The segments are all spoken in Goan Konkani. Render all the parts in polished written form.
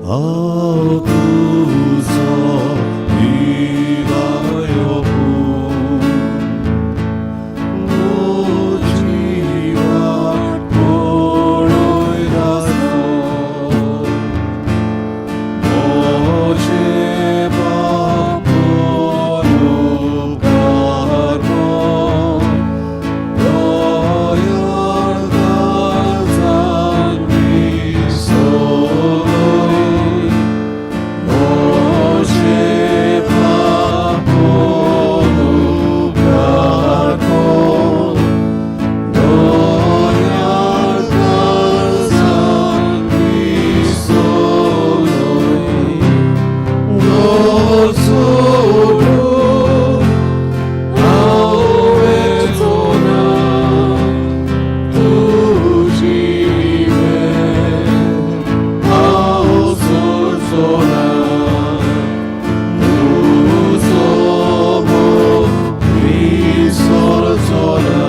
हांव तुजो निवायो म्हजी वाट पळय आसो म्हजें पाप उपकार कर दयाळ काळजान विसरय म्हजें पाप उपकार कर दयाळ काळजान विसरय घर सोडून हांव वचो ना तुजी भेट हांव सोडचो ना तुजो मोग विसरचो ना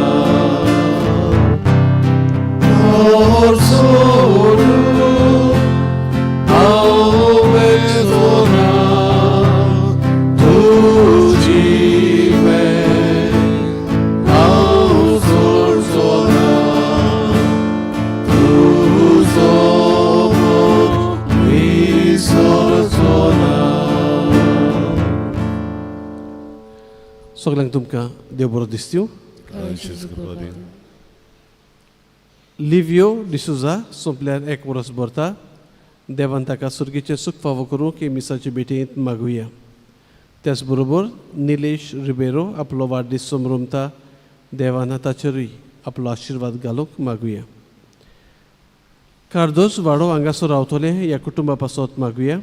घर सोडून हांव वचो ना तुजी भेट हांव सोडचो ना तुजो मोग विसरचो ना. सगळ्यांक तुमकां देव बरो दिसत्यो. जेजू कृपा दी. लिव्यो डिसुजा सोंपल्यार एक वर्स भरता. देवान ताका सुर्गीचें सूख फावो करूं की मिसाचे भेटेंत मागुया. त्याच बरोबर निलेश रिबेरो आपलो वाडदीस समरमता. देवान ताचेरूय आपलो आशिर्वाद घालूंक मागुया. कार्दोज वाडो हांगासर रावतले ह्या कुटुंबा पासत मागुया.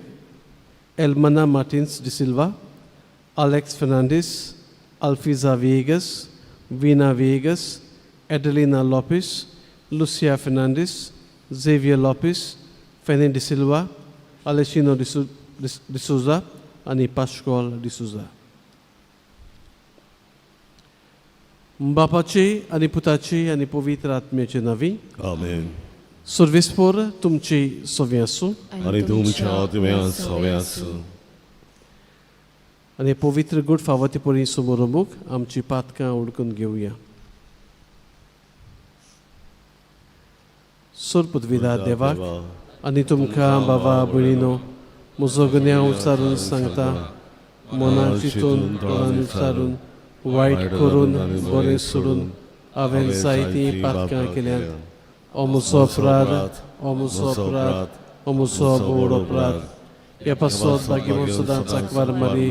Elmina Martins D'Silva, Alex Fernandes, अल्फिजा Viegas, Veena Viegas, Adelina Lopes, Lucia Fernandes, Xavier Lopes, Fanny D'Silva, आलेशिनो डिसुजा आनी पाश्कॉल डिसुजा. बापाचे आनी पुताचे आनी पवित्र आत्म्याचे नांवी. आमेन. सर्वेस्पोर तुमची सवी आसूं. आनी तुमच्या आत्म्यान सवे आसूं. आनी पवित्र गुड फावो ते परी समोरमूक आमची पातकां उडकून घेवया. सोरपुतविदा देवाक आनी तुमकां बाबा भयणीनो म्हजो गुन्यांव उच्चारून सांगता. मनान चिंतून तोंडान उच्चारून वायट करून बरें सोडून हांवें जायतीं पातकां केल्यांत. ओ म्हजो अपराध, ओ म्हजो अपराध, ओ म्हजो व्हड अपराध. ह्या पासत लागीं सदांच आंकवार मारी,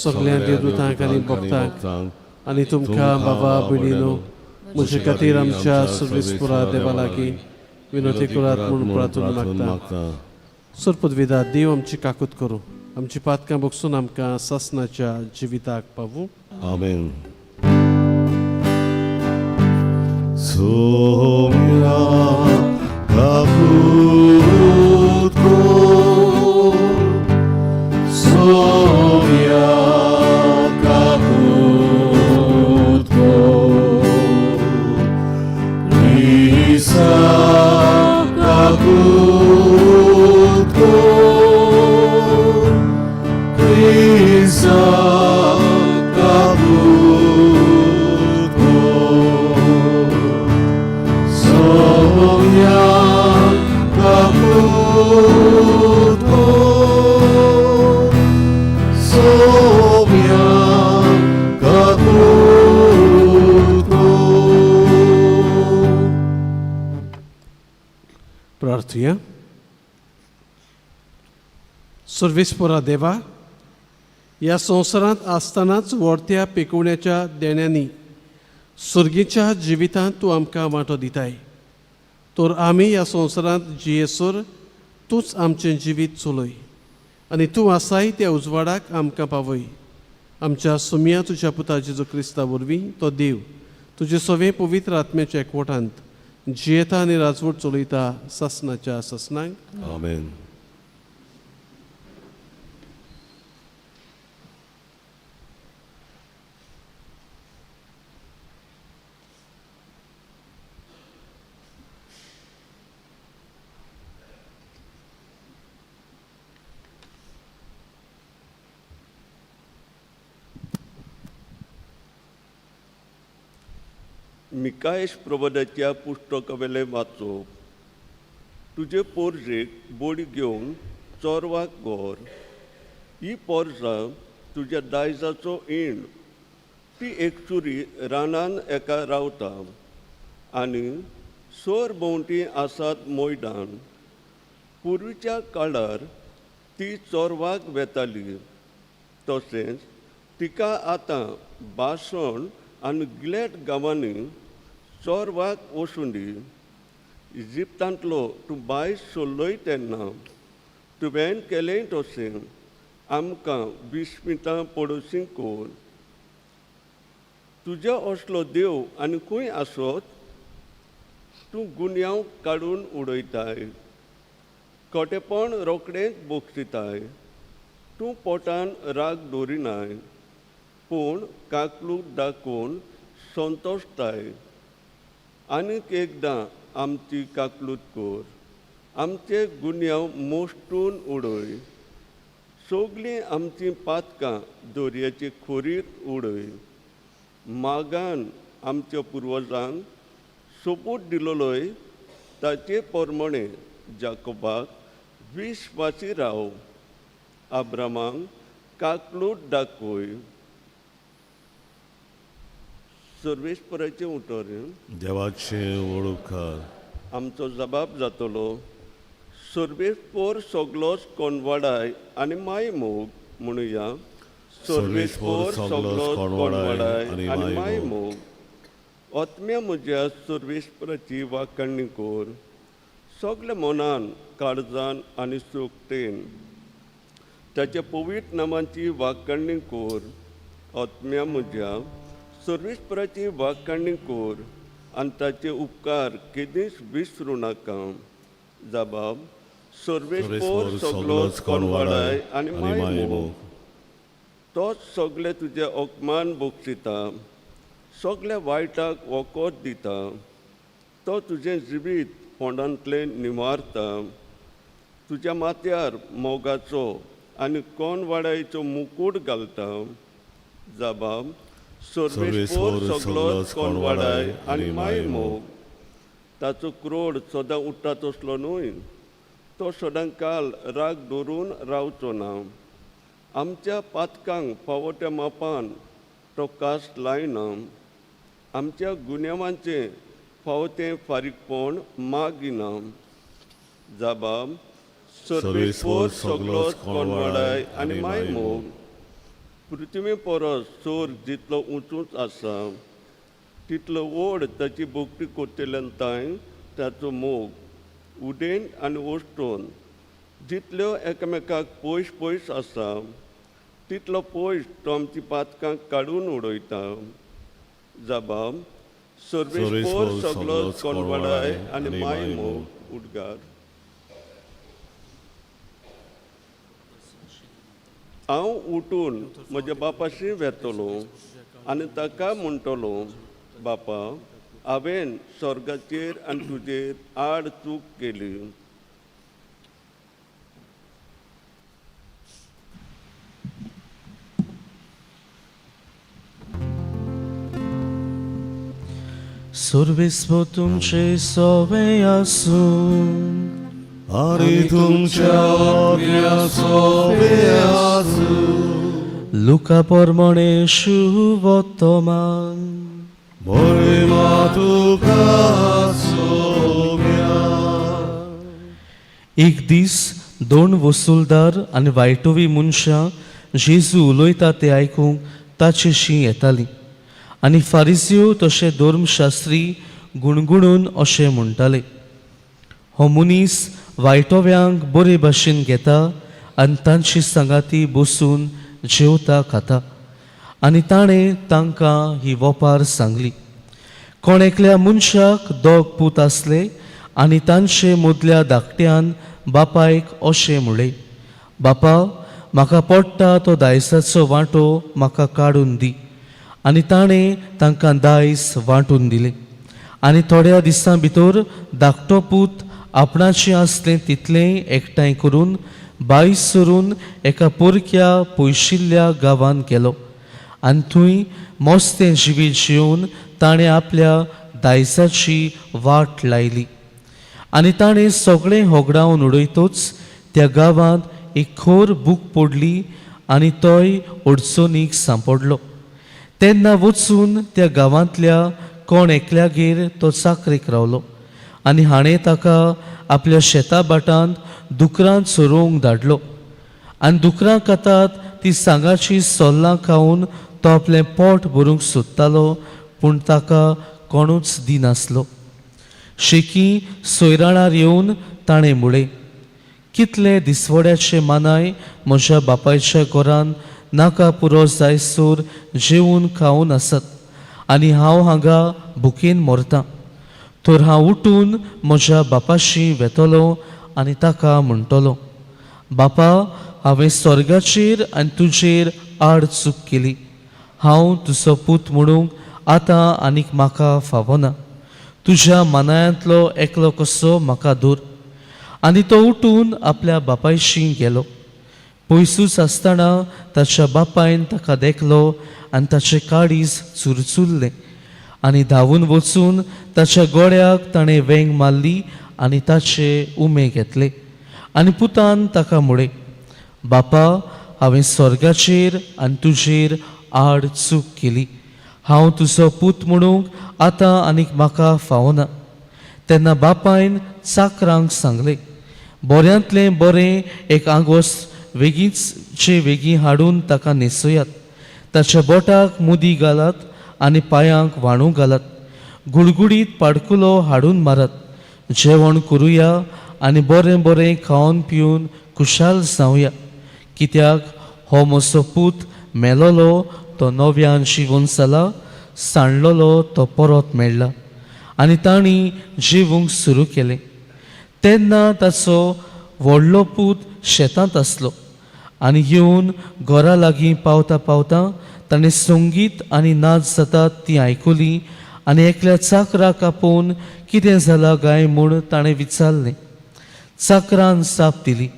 सगळ्या देवदूतांक आनी भक्तांक आनी तुमकां बाबा भयणीनो म्हजे खातीर आमच्या सर्वेस्पुरा देवा लागीं विनवती करात म्हूण प्रार्थना मागता. सरपदविदा देव आमची काकूत करूं, आमची पातकां बगसून आमकां सासनाच्या जिविताक पावूं. आमेन. सोम्या काकूत कर, सोम्या काकूत कर, क्रिस्ता काकूत कर, क्रिस्ता काकूत कर, सोम्या काकूत कर, सोम्या काकूत कर. प्रार्थुया. सर्वेस्पोरा देवा, ह्या संवसारांत आसतनाच व्हडत्या पिकोवण्याच्या देण्यांनी सर्गीच्या जिवितांत तूं आमकां वांटो दिताय. तर आमी ह्या संवसारांत जियेसर तूंच आमचें जिवीत चलय आनी तूं आसाय त्या उजवाडाक आमकां पावय. आमच्या सुमया तुज्या पुता जेजू क्रिस्ता वरवीं तो देव तुजे सवे पवित्र आत्म्याच्या एकवटांत जियेता आनी राजवट चलयता सासनाच्या सासनाक. आमेन. मिकायश प्रबोधाच्या पुस्तकावेलें वाचप. तुजे पोरजेक बोडी घेवन चोरवाक गोर. ही पोरजां तुज्या दायजाचो ईण. ती एकसुरी रानान एका रावता आनी सोर भोंवती आसात मैदान. पुर्वीच्या काळार ती चोरवाक वेताली, तशेंच तिका आतां बासण आनी ग्लेट गांवांनी चोरवाक वचूं दी. इजिप्तांतलो तूं बायस सोडलोय तेन्ना तुवें केलें तशें आमकां विस्मितां पडोसी कर. तुज्या असलो देव आनी खंय आसत? तूं गुन्यांव काडून उडयताय, खोटेपण रोखडेंच बोगसिताय. तूं पोटान राग दवरिनाय, पूण काकलूट दाखोवन संतोशताय. आनीक एकदां आमची काकलूट कर, आमचे गुन्यांव मोस्टून उडय. सगलीं आमचीं पातकां दर्याचे खोरीर उडय. मागान आमच्या पुर्वजांक सोपूत दिलोलोय ताचे प्रमाणे जाकोबाक विश्वासी राव. आब्रामाक काकलूट दाखय. सर्वेस्पराचें उतर. देवाचे वळख. आमचो जबाब जातलो. सर्वेस्पोर सगलोच कोणवाडाय आनी माय मोग. म्हणुया, सर्वेस्पोर सगलोच कोणवाडाय आनी माय मोग. आत्म्या म्हज्या सर्वेस्पराची वाखाणणी कर. सगल्या मनान, काळजान आनी सुकतेन ताच्या पवित्र नामाची वाखाणणी कर. आत्म्या म्हज्या सर्वेस्पराची वाखाणणी कर आनी ताचे उपकार केदींच विसरूं नाका. जबाब. सर्वेस्पोर सगलोच कोणवाडाय आनी माय मोग. तोच सगळे तुजे अपमान बोगसिता, सगल्या वायटाक वखद दिता. तो तुजें जिवीत फोंडांतलें निवारता. तुज्या माथ्यार मोगाचो आनी कोण वाडायचो मुकूट घालता. जबाब. सर्वेस्पोर सगलोच कोण वाडाय आनी माय मोग. ताचो क्रोड सदां उठ्ठा तसलो न्हय, तो सदां काल राग दवरून रावचो ना. आमच्या पातकांक फावो त्या मापान तो कास लायना. आमच्या गुन्यांवांचें फावो तें फारीकपण मागिना. जबाब. सर्वेस्पोर सगलोच कोणवाडाय आनी माय मोग. पृथ्वी परस चोर जितलो उंचूच आसा तितलो व्हड ताची भक्ती करतल्यान तांय ताचो मोग. उदेंत आनी वस्तून जितल्यो एकामेकाक पयस पयस आसा तितलो पयस तो आमची पातकां काडून उडयता. जबाब. सर्वेस्पोर सगलोच कोणवाडाय आनी माय मोग. उद्गार. हांव उठून म्हज्या बापाशी वेतलो आनी ताका म्हणटलो, बापा, हांवें स्वर्गाचेर आनी तुजेर आड चूक केली. सर्वेस्पोर तुमचे सोवे आसूं. आनी तुमच्या आत्म्यासोबे आसूं. लुका परमणे शुभोत्तमान. महिमा तुका सोम्या. एक दीस दोन वसुलदार आनी वायटोवी मनशां जेजू उलयता तें आयकूंक ताचेशी येतालीं आनी फारिसियो तशें धर्मशास्त्री गुणगुणून अशें म्हणटाले, हो मनीस वायटोव्यांक बरे भाशेन घेता आनी तांची सांगाती बसून जेवता खाता. आनी ताणें तांकां ही वोपार सांगली. कोण एकल्या मनशाक दोग पूत आसले आनी तांचे मदल्या धाकट्यान बापायक अशें म्हणलें, बापा, म्हाका पडटा तो दायसाचो वांटो म्हाका काडून दी. आनी ताणें तांकां दायज वांटून दिलें. आनी थोड्या दिसां भितर धाकटो पूत आपणाचें आसलें तितलेंय एकठांय करून बायस सरून एका पोरक्या पयशिल्ल्या गांवांत गेलो आनी थंय मस्तें जिवीत जिवन ताणें आपल्या दायजाची वाट लायली. आनी ताणें सगळें होगडावन उडयतच त्या गांवांत एक खोर भूक पडली आनी तोय अडचणीक सांपडलो. तेन्ना वचून त्या गांवांतल्या कोण एकल्यागेर तो चाकरेक रावलो आनी हाणें ताका आपल्या शेता भाटांत दुकरां चरोवंक धाडलो. आनी दुकरां खातात ती सांगाची सोल्लां खावन तो आपलें पोट भरूंक सोदतालो, पूण ताका कोणूच दिनासलो. शेकी सोयराणार येवन ताणें म्हळें, कितले दिसवड्याचे मानाय म्हज्या बापायच्या घरान नाका पुरो जायसर जेवन खावन आसत आनी हांव हांगा भुकेन मरतां. तर हांव उठून म्हज्या बापाशी वेतलो आनी ताका म्हणटलो, बापा, हांवें स्वर्गाचेर आनी तुजेर आड चूक केली. हांव तुजो पूत म्हणूंक आतां आनीक म्हाका फावना. तुज्या मानायांतलो एकलो कसो म्हाका धर. आनी तो उठून आपल्या बापायशी गेलो. पयसूच आसतना ताच्या बापायन ताका देखलो आनी ताचें काळीज चुरचुरलें आनी धांवून वचून ताच्या गोळ्याक ताणें वेंग मारली आनी ताचे उमे घेतले. आनी पुतान ताका म्हळें, बापा, हांवें स्वर्गाचेर आनी तुजेर आड चूक केली. हांव तुजो पूत म्हणूंक आतां आनीक म्हाका फावना. तेन्ना बापायन चाकरांक सांगलें, बऱ्यांतलें बरें एक आंगोस वेगींचचे वेगीं हाडून ताका न्हेसयात. ताच्या बोटाक मुदी घालात आनी पांयांक व्हाणू घालात. गुडगुडीत पाडकुलो हाडून मारात. जेवण करुया आनी बरें बरें खावन पिवन खुशाल जावया. कित्याक हो म्हजो पूत मेलोलो तो नव्यान शिवून जाला, सांडलोलो तो परत मेळ्ळा. आनी तांणी जेवूंक सुरू केलें. तेन्ना ताचो व्हडलो पूत शेतांत आसलो आनी येवन घरा लागीं पावता पावता ताणें संगीत आनी नाच जातात ती आयकली आनी एकल्या चाकराक आपोवन कितें जालां काय म्हूण ताणें विचारलें. चाकरान जाप दिली,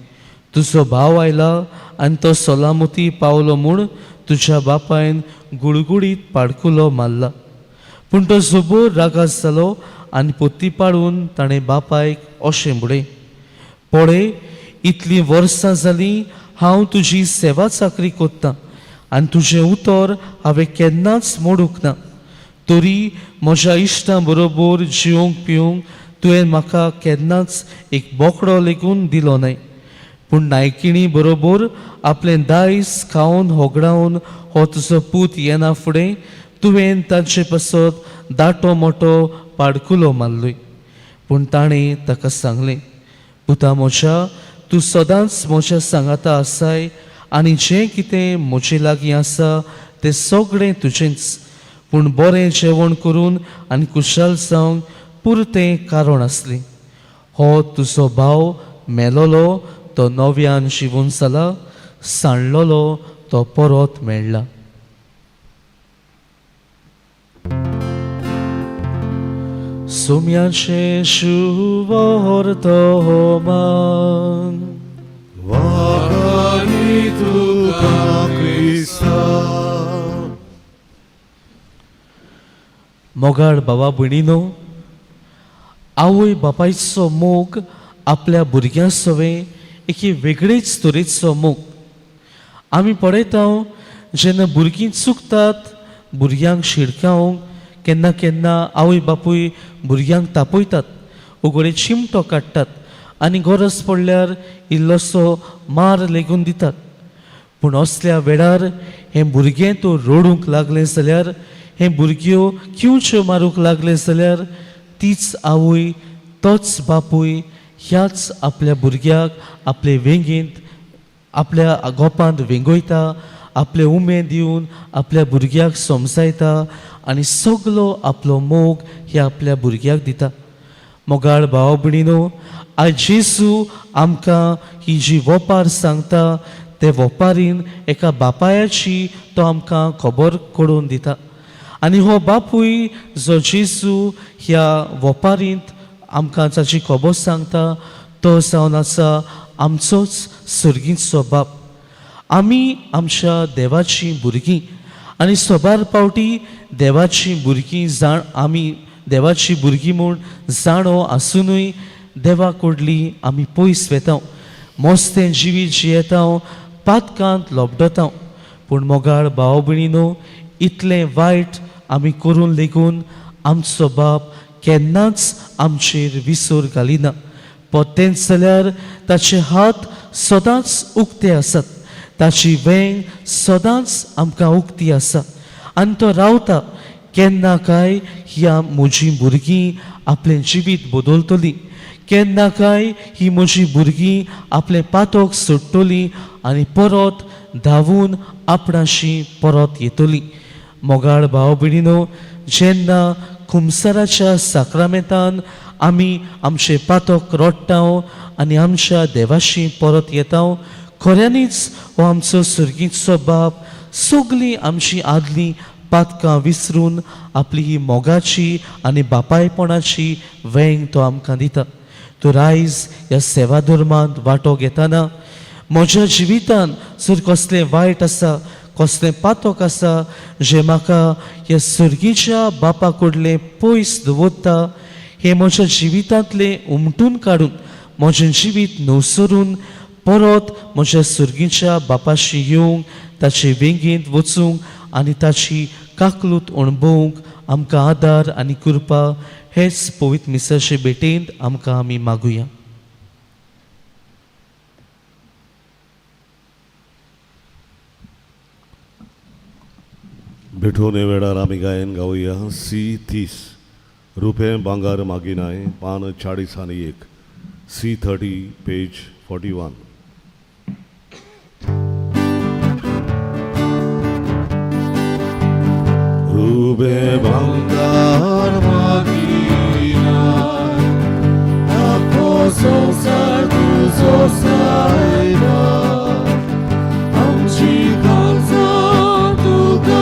तुजो भाव आयला आनी तो सोलामती पावलो म्हूण तुज्या बापायन गुळगुळीत पाडकुलो मारला. पूण तो जबोर रागास जालो आनी पोती पाडून ताणें बापायक अशें म्हळें, पळय, इतलीं वर्सां जालीं हांव तुजी सेवा चाकरी कोत्तां आनी तुजें उतर हांवें केन्नाच मोडूंक ना. तरी म्हज्या इश्टां बरोबर जेवंक पिवंक तुवें म्हाका केन्नाच एक बोकडो लेगून दिलो न्हय. पूण नायकिणी बरोबर आपलें दायज खावन होगडावन हो तुजो पूत येना फुडें तुवें तांचे पासत दाटो मोटो पाडकुलो मारलोय. पूण ताणें ताका सांगलें, पुता म्हज्या, तूं सदांच म्हज्या सांगाता आसाय आनी जें कितें म्हजे लागीं आसा तें सगळें तुजेंच. पूण बरें जेवण करून आनी कुशाल जावंक पुरतें कारण आसलें. हो तुजो भाव मेलोलो तो नव्यान शिवून जाला, सांडलोलो तो परत मेळ्ळा. सोम्याचें शुवर्तमान. वाखाणी तुका क्रिस्ता. मोगाळ बाबा भयणीनो, आवय बापायचो मोग आपल्या भुरग्यां सवें एके वेगळेच तरेचो मोग. आमी पळयता जेन्ना भुरगीं चुकतात, भुरग्यांक शिडकावंक केन्ना केन्ना आवय बापूय भुरग्यांक तापयतात, उगडे चिमटो काडटात आनी गरज पडल्यार इल्लोसो मार लेगून दितात. पूण असल्या वेळार हें भुरगें तो रडूंक लागलें जाल्यार, हें भुरग्यो किंवच्यो मारूंक लागलें जाल्यार, तीच आवय तोच बापूय ह्याच आपल्या भुरग्याक आपले वेंगेंत आपल्या गोपांत वेंगयता, आपले उमेद दिवन आपल्या भुरग्याक समजायता आनी सगलो आपलो मोग ह्या आपल्या भुरग्याक दिता. मोगाळ भाव भयणीनो, आयज जेजू आमकां ही जी वोपार सांगता ते वोपारीन एका बापायाची तो आमकां खबर करून दिता. आनी हो बापूय जो जेजू ह्या वोपारींत आमकां ताची खबर सांगता तो जावन आसा आमचोच सर्गीचो बाप. आमी आमच्या देवाचीं भुरगीं आनी सोबार पावटी देवाचीं भुरगीं जाण आमी देवाची भुरगीं म्हूण जाणो आसुनूय देवा कडली आमी पयस वेता, मस्तें जिवीत जियेता, पातकांत लोबडता. पूण मोगाळ भाव भयणीनो, इतलें वायट आमी करून लेगून आमचो बाप केन्नाच आमचेर विसर घालिना. पोतेंच जाल्यार ताचे हात सदांच उक्ते आसात, ताची वेंग सदांच आमकां उक्ती आसा आनी तो रावता केन्ना काय ह्या म्हजीं भुरगीं आपलें जिवीत बदलतलीं, केन्ना काय ही म्हजीं भुरगीं आपलें पातक सोडटलीं आनी परत धांवून आपणाशी परत येतलीं. मोगाळ भाव भयणीनो, जेन्ना खुमसाराच्या साक्रामेंतान आमी आमचें पातक रोडटा आनी आमच्या देवाशी परत येता, खऱ्यांनीच हो आमचो सर्गीचो बाप सगळीं आमची आदलीं पातकां विसरून आपली ही मोगाची आनी बापायपणाची वेंग तो आमकां दिता. तर आयज ह्या सेवा धर्मांत वांटो घेतना म्हज्या जिवितान जर कसलें वायट आसा, कसलें पातक आसा जें म्हाका ह्या सर्गीच्या बापा कडलें पयस दवरता, हें म्हज्या जिवितांतलें उमटून काडून म्हजें जिवीत नवसरून परत म्हज्या सर्गीच्या बापाशी येवंक, ताचे वेंगेंत वचूंक आनी ताची काकलूत अणभवूंक आमकां आदार आनी कृपा हेच पवित्र मिसाचे भेटेंत आमकां आमी मागुया. भेटोवणे वेळार आमी गायन गावया सी 30 रुपये भांगर मागिनाय पान 40 आनी 1 सी 30 पेज 41. रुपे भांगर मागिनाय आखो संवसार तुजो सायबा, आमची काळजां तुका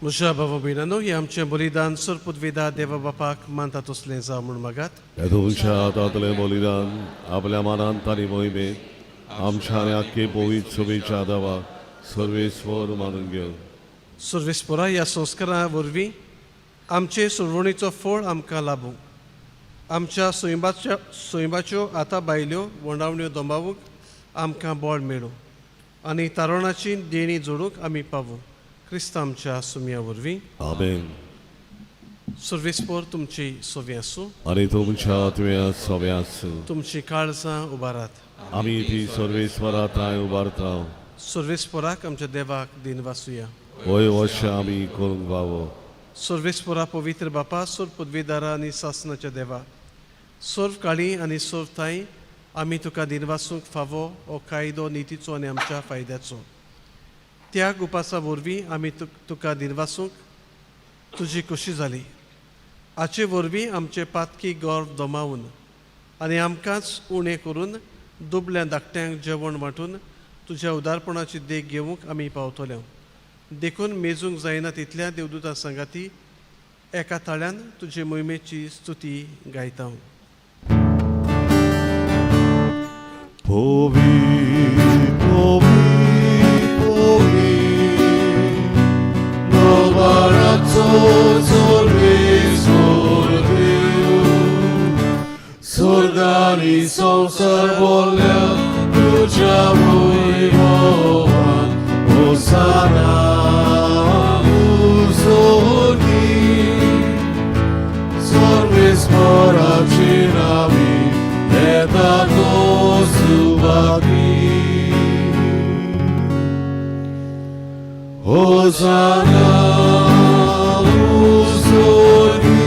म्हज्या भावा भयणांनो, हें आमचें बलिदान सरपुदवेदा देवा बापाक मानता तसलें जावं म्हूण मागात. तुमच्या हातांतलें बलिदान आपल्या मनांत आनी मोहिमेंत आमच्या आनी आख्खे पवित्र सभेच्या देवाक सर्वेस्वर मानून घेवन सर्वेस्परा ह्या संस्कारा वरवीं आमचे सुरवणीचो फळ आमकां लाबूं. आमच्या सैमाच्यो आतां भायल्यो वंडावण्यो दमावूंक आमकां बळ मेळूं आनी तारणाची देणी जोडूंक आमी पावूं. क्रिस्त आमच्या सुमया वरवीं. आमेन. सर्वेस्पर तुमची सोवी आसूं आनी तुमच्या आत्म्या सोवे आसूं. तुमची काळजां उबारात. आमी ती सर्वेस्वरा थांय उबारता. सर्वेस्पराक आमच्या देवाक दिन वासुया. वय वर्षां आमी करूंक फावो. सर्वेस्परा पवित्र बापा, सर्व पदवीदारा आनी सासनाच्या देवा, सर्व काळी आनी सर्व थांय आमी तुका दिनवासूंक फावो हो कायदो नितीचो आनी आमच्या फायद्याचो. त्या उपासा वरवीं आमी तुका दिनवासूंक तुजी खोशी जाली. हाचे वरवीं आमचे पातकी गर्व दमावन आनी आमकांच उणें करून दुबल्या धाकट्यांक जेवण वांटून तुज्या उदारपणाची देख घेवंक आमी पावतले. देखून मेजूंक जायना तितल्या देवदूता सांगाती एका ताळ्यान तुजे मोहिमेची स्तुती गायता. पवी पवी पवी नवाराचो सर्वेस्वर देव, स्वर्गानी संवसार बोल्ल्या तुज्या वैभवान, होसाना उजोनी सर्वेस्वराची नावी येता. होसाना उस्वर्गी.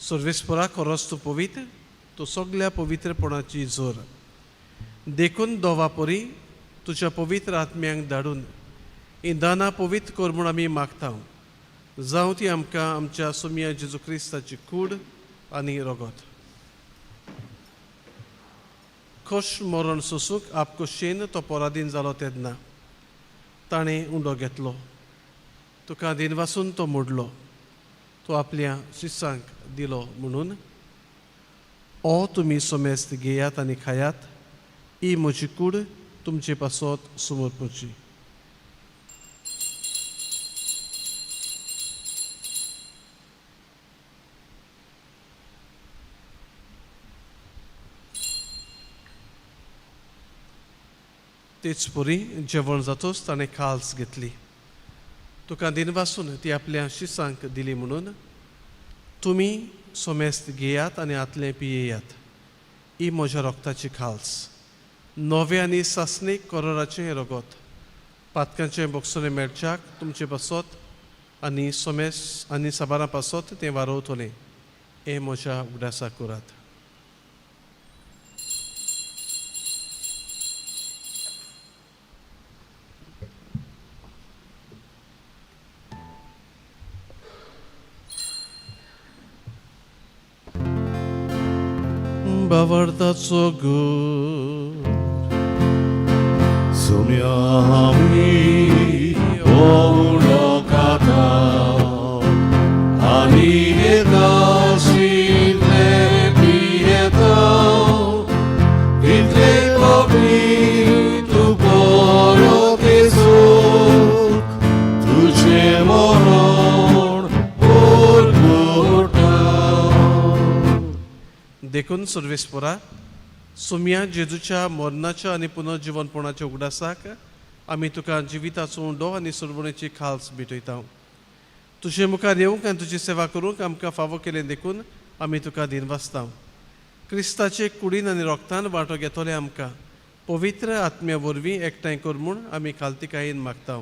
सर्वेस्परा खरोच तूं पवित्र, तूं सगल्या पवित्रपणाची जोर. देखून दोवा परी तुज्या पवित्र आत्म्यांक धाडून हीं दानां पवित्र कर म्हूण आमी मागता. जावं ती आमकां आमच्या सोमया जेजू क्रिस्ताची कूड आनी रगत. खोश मरण सोसूंक आपकोशेन तो पराधीन जालो तेन्ना ताणें उंडो घेतलो, तुका दिनवासून तो मोडलो, तो आपल्या शिसांक दिलो म्हणून, ओ तुमी सोमेस्त घेयात आनी खायात, ही म्हजी कूड तुमचे पासत समर्पची. तेच परी जेवण जातोच ताणें खाल्स घेतली, तुका दिनवासून ती आपल्या शिसांक दिली म्हणून, तुमी सोमेस्त घेयात आनी आतलें पियेयात, ही म्हज्या रोगताची खाल्स, नवें आनी सासणीक करोराचें रगत, पातकांचें बोगसणें मेळच्याक तुमचे पासत आनी सोमेस आनी साबारां पासत तें वारोवतलें. हें म्हज्या उगडासाक करात. बावडताचो गो सुम्या आमी उडो खाता आनी एकाशिल्ले पियेता, तितले पापी तूं परत येसो, तुजें मरण परगटा. देखून सर्वेस्परा सोमया जेजूच्या मरणाच्या आनी पुनर्जिवनपणाच्या उगडासाक आमी तुका जिविताचो उंडो आनी सरवणेची खाल्स भेटयता. तुजे मुखार येवंक आनी तुजी सेवा करूंक आमकां फावो केलें देखून आमी तुका दिनवासता. क्रिस्ताचे कुडीन आनी रोगतान वांटो घेतले आमकां पवित्र आत्म्या वरवीं एकठांय कर म्हूण आमी खालतिकायेन मागता.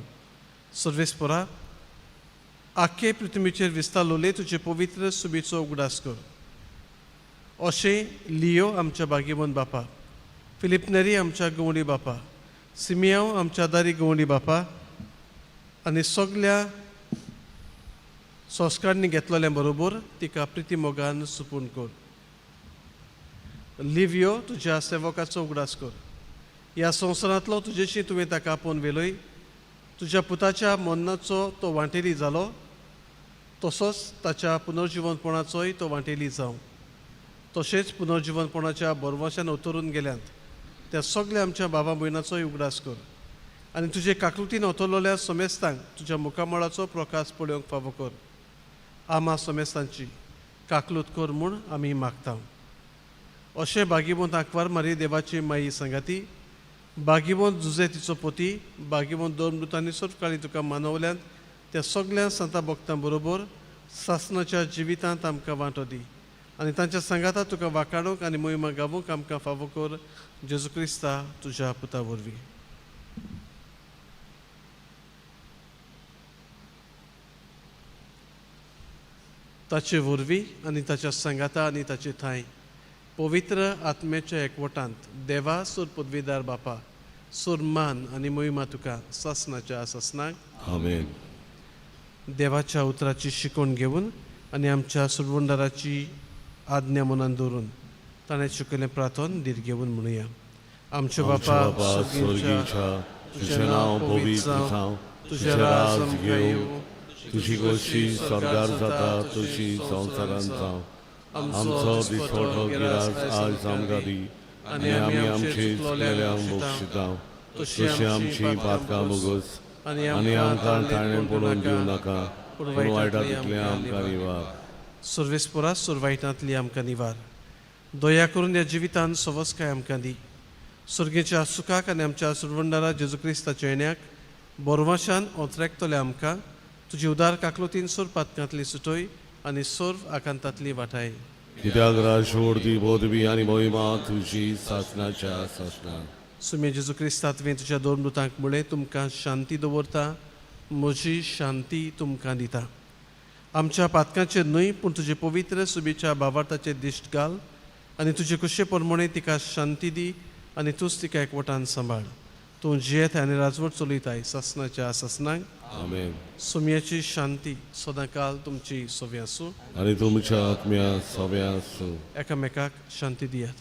सर्वेस्परा आख्खे पृथ्वीचेर विस्तारलोले तुजे पवित्र सुबीचो उगडास कर. अशें लियो आमच्या बागेवन बापा, फिलीप नेरी आमच्या गवंडी बापा, सिमियांव आमच्या दारी गवंडी बापा आनी सगल्या संस्कारांनी घेतलेल्या बरोबर तिका प्रिती मोगान सुपून कर. लिव्यो तुज्या सेवकाचो उगडास कर. ह्या संवसारांतलो तुजेशी तुवें ताका आपोवन व्हेलोय, तुज्या पुताच्या मरणाचो तो वांटेली जालो, तसोच ताच्या पुनर्जिवनपणाचोय तो वांटेली जावं. तशेंच पुनर्जिवनपणाच्या बरवशान उतरून गेल्यात त्या सगल्या आमच्या बाबा भयणाचोय उगडास कर आनी तुजे काकलुतीन ओतरलेल्या सोमेस्तांक तुज्या मुखामळाचो प्रकाश पळोवंक फावो कर. आमा सोमेस्तांची काकलूत कर म्हूण आमी मागता. अशें बागीवंत आंकवार मारी देवाची माई सांगाती, बागीवंत जुजे तिचो पोती, बागीवंत दोन मृतांनी सर्वकाळी तुका मानवल्यांत त्या सगल्या संता भक्तां बरोबर सासणाच्या जिवितांत आमकां वांटो दी आनी तांच्या सांगाता तुका वाकाडूंक आनी मोहिमा गावूंक आमकां फावो कर. जेजू क्रिस्ता तुज्या पुता वरवीं. ताचे वरवीं आनी ताच्या सांगाता आनी ताचे ठांय पवित्र आत्म्याच्या एकवटांत देवा सूर पदवीदार बापा सूर मान आनी मोहिमा तुका सासणाच्या सासणाक. आमेन. देवाच्या उतराची शिकवण घेवन आनी आमच्या सुरवंडाराची आज्ञा मनान दवरून ताणें शिकयलें प्रार्थन धीर घेवन म्हणुया. आमच्या बापा स्वर्गीच्या, तुजें नांव पवित्र जावं, तुजें राज घेवं, तुजी गोशी स्वर्गार जाता तशी संवसारांत जावं. आमचो दिसवडो गिरास आज आमकां दी आनी आमी आमचे चुकलेल्यांक बक्षिता तशी आमची पातकां बोगस आनी आमकां ताणें पडून दिवं नाका, पूण वायटांतलें आमकां निवार. सर्वेस्परा सुरवायटांतली आमकां निवार. दया करून ह्या जिवितान सवसकाय आमकां दी. सुर्गेच्या सुखाक आनी आमच्या सुरवंडारा जेजू क्रिस्ताच्या येण्याक बोरवाशान ओतरेकतले आमकां तुजी उदार काकलुतीन सोर पातकांतली सुटोय आनी सोर्व आकांतांतली वाटाय. कित्याक राजवडती पदवी आनी मोहिमा तुजी सासणाच्या सासणाक. सुमे जेजू क्रिस्ता तुवें तुज्या दोन दुतांक म्हळें तुमकां शांती दवरता, म्हजी शांती तुमकां दिता. आमच्या पातकांचेर न्हय पूण तुजे पवित्र सुबेच्या भावार्थाचेर दिश्ट घाल आनी तुजे कुशे प्रमाणे तिका शांती दी आनी तूंच तिका एकवटान सांबाळ. तूं जियेत आनी राजवट चलयताय सासनाच्या सासनाक. आमेन. सुम्याची शांती सदांकाल तुमची सोवी आसूं आनी तुमच्या आत्म्या सोव्या आसूं. एकामेकाक शांती दियात.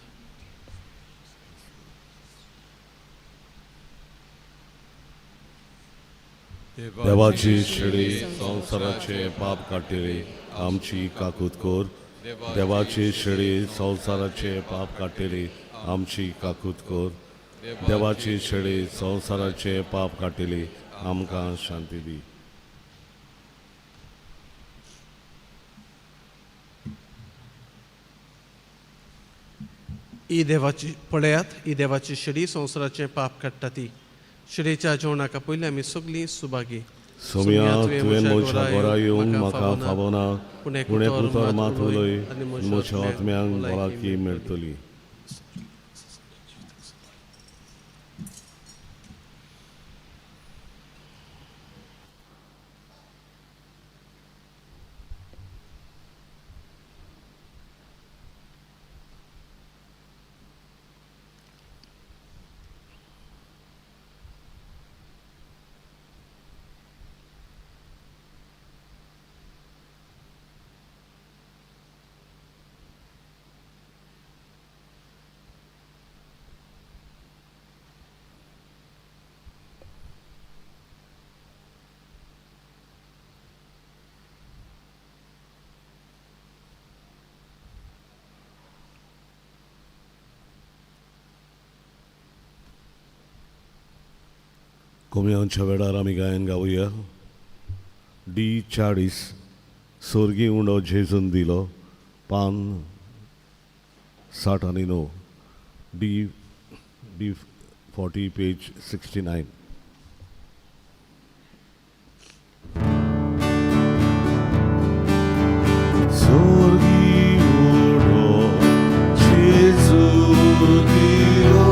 देवाची शेळी संवसाराचे पाप काडटली आमची काकूत कर. देवाची शेळी संवसाराचे पाप काडटली आमची काकूत कर. देवाची शेळी संवसाराचे पाप काडटली आमकां शांती दी. ही देवाची पळयात, ही देवाची शेळी संवसाराचें पाप काडटा ती. शेळीच्या जेवणाक पयलीं आमी सगळीं सुभागी. सोम्या तुवें म्हज्या घरा येवन म्हाका फावना, पूण एक उतर मात उलय आनी म्हज्या आत्म्यांक भलायकी मेळटली. कोम्यांच्या वेळार आमी गायन गावया. डी 40 सोर्गी उंडो जेजून दिलो, पान 69, डी 40 पेज 69. सोर्गी उंडो जेजू दिलो,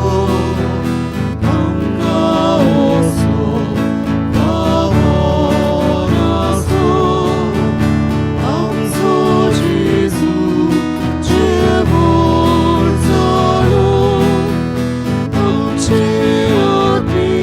आमचे आत्मी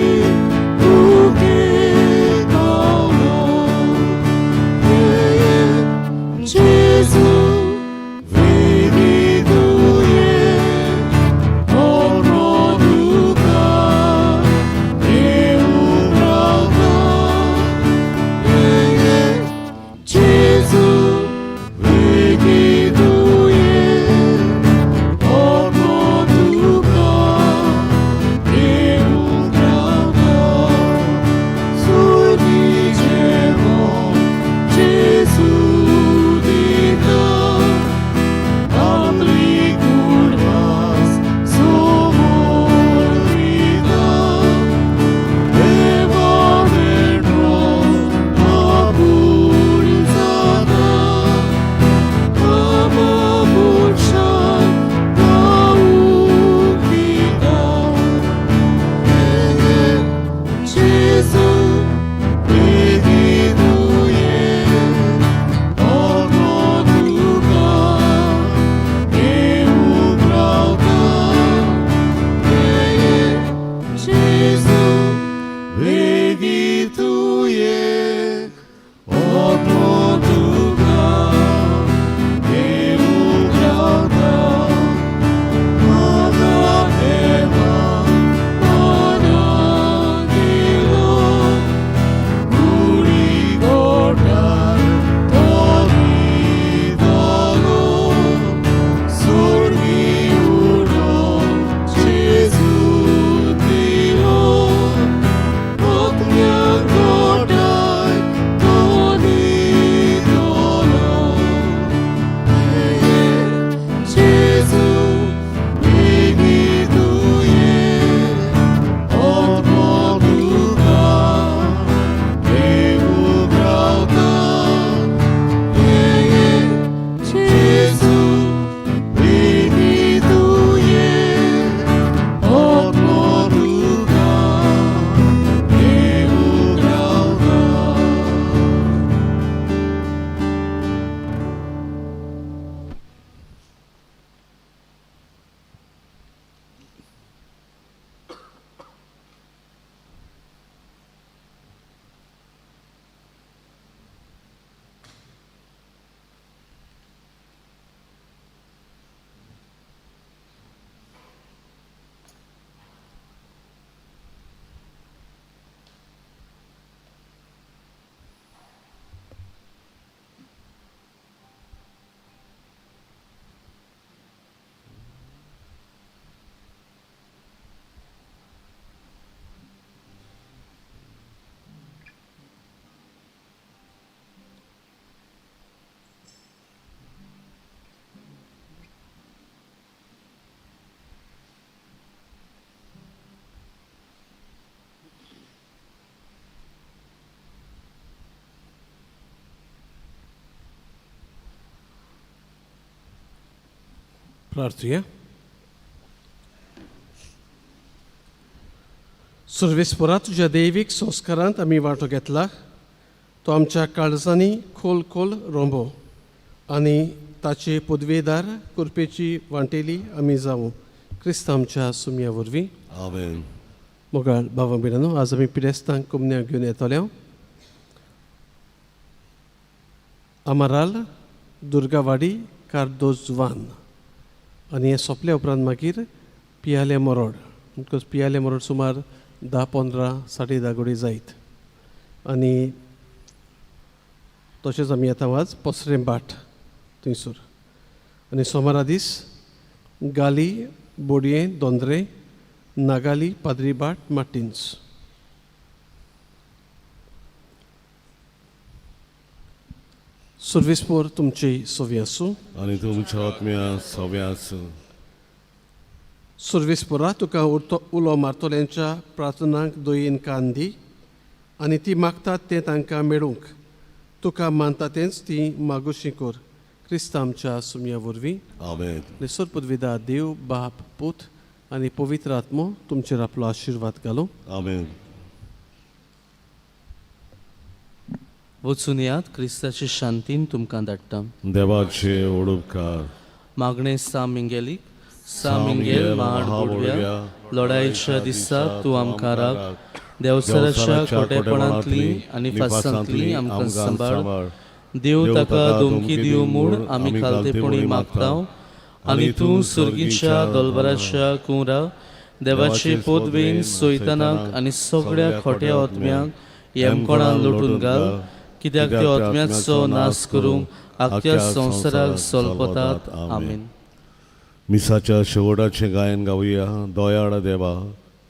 प्रार्थुया. सर्वेस्परा तुज्या दैवीक संस्कारांत आमी वांटो घेतला तो आमच्या काळजांनी खोल खोल रोंबो आनी ताचे पदवेदार करपेची वांटेली आमी जावं क्रिस्त आमच्या सुमया वरवीं. आमेन. मोगाळ भावा भयणांनो, आज आमी पिडेस्तांक कोमन्या घेवन येतले. अमराल दुर्गावाडी कार्दोजवान आनी हें सोंपल्या उपरांत मागीर पियाले मरोड, म्हणटकच पियाले मरोड सुमार 10-15 10:30 गडी जायत. आनी तशेंच आमी येता आज पसरें बाट थंयसर. आनी सोमारा दीस गाली बोडये दोंद्रे नागाली पाद्रीबाट मार्टिन्स. सर्वेस्पोर तुमची सोवी आसूं आनी तुमच्या आत्म्या सव्या आसूं. सर्वेस्पोरा तुका उलो मारतल्यांच्या प्रार्थनांक दयेन कान दी आनी ती मागतात तें तांकां मेळूंक तुका मानता तेंच ती मागोशी कर क्रिस्त आमच्या सुमया वरवीं. आमेन. निसर पदवीदा देव बाप पूत आनी पवित्र आत्मो तुमचेर आपलो आशिर्वाद घालूं. आमेन. वचून यात, क्रिस्ताचे शांतीन तुमकां धाडटा. देवाचे ओडुपकार. मागणें सा मिंगेलीक. सा मिंगेल महाबोडव्या, लढायेच्या दिसा तूं आमकां राख. देवसराच्या खोटेपणांतली आनी फासांतली आमकां सांबाळ. देव ताका धमकी दिवं म्हूण आमी खालतेपणी मागता. आनी तूं सर्गीच्या दलबराच्या कुंवरा देवाचे पदवेन सैतानाक आनी सगळ्या खोट्या आत्म्यांक येमकोणान लोटून घाल, कित्याक त्या आत्म्याचो नाश करूंक आख्या संवसाराक सोलपतात. आमेन. मिसाच्या शेवटाचें गायन गावया. दयाळ देवा,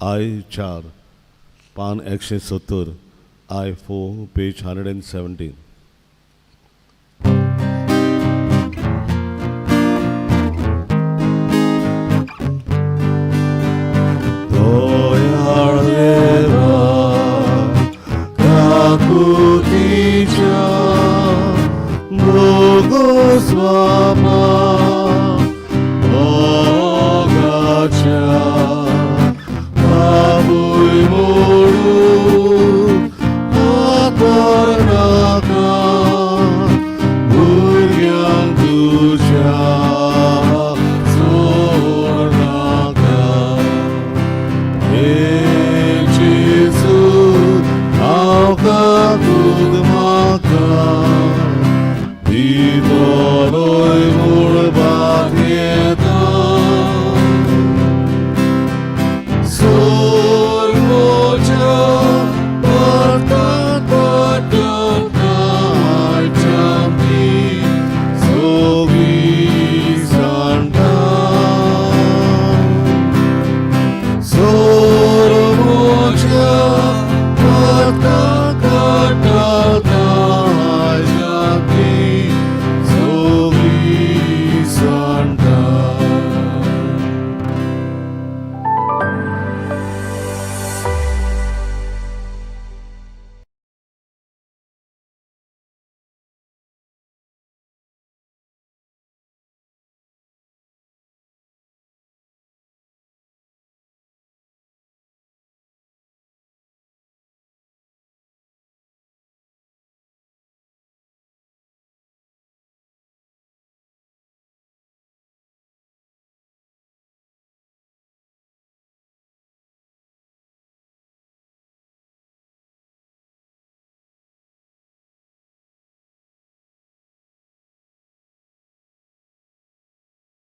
I 4, पान 170, I 4, page 117. दयाळ देवा काकुतीच्या भोगस्वामा भोगाच्या बाबूय मोडून हातार नाका भुरग्यांक तुज्या सोड नाका. हे जेजू हांव काकूत म्हाका भितरय मळबाक येता.